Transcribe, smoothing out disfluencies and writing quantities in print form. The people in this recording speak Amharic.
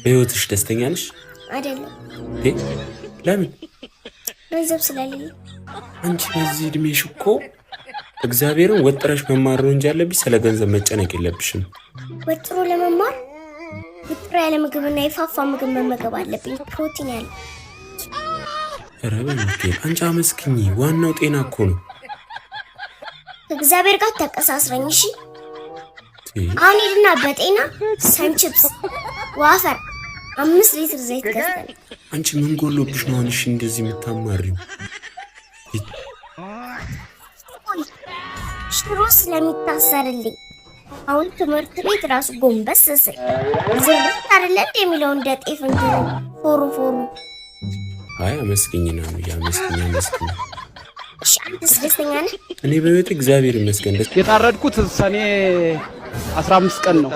በህይወትሽ ደስተኛ ነሽ? አይደለም። ለምን? ገንዘብ ስለሌለ። አንቺ በዚህ እድሜሽ እኮ እግዚአብሔርን ወጥረሽ መማር ነው እንጂ ያለብሽ ስለ ገንዘብ መጨነቅ የለብሽም። ወጥሮ ለመማር ውጥሮ ያለ ምግብና የፋፋ ምግብ መመገብ አለብኝ። ፕሮቲን ያለ። ኧረ በሚካኤል፣ አንቺ አመስግኚ። ዋናው ጤና እኮ ነው። ከእግዚአብሔር ጋር ተቀሳስረኝ። እሺ፣ አሁን ሂድና በጤና ሰንችፕስ፣ wafer፣ 5 ሊትር ዘይት ገዝተን። አንቺ ምን ጎሎብሽ ነው አሁን? እሺ፣ እንደዚህ የምታማሪው? ሽሮ ስለሚታሰርልኝ አሁን ትምህርት ቤት ራሱ ጎንበስ ስል ዝርት አይደለ እንደ የሚለው እንደ ጤፍ እንትኑ ፎሩ ፎሩ። አይ፣ አመስግኝ ነው፣ አመስግኝ፣ አመስግኝ። እሺ፣ አንተስ ደስተኛ ነህ? እኔ በህይወት እግዚአብሔር ይመስገን ደስ የታረድኩት ሰኔ 15 ቀን ነው።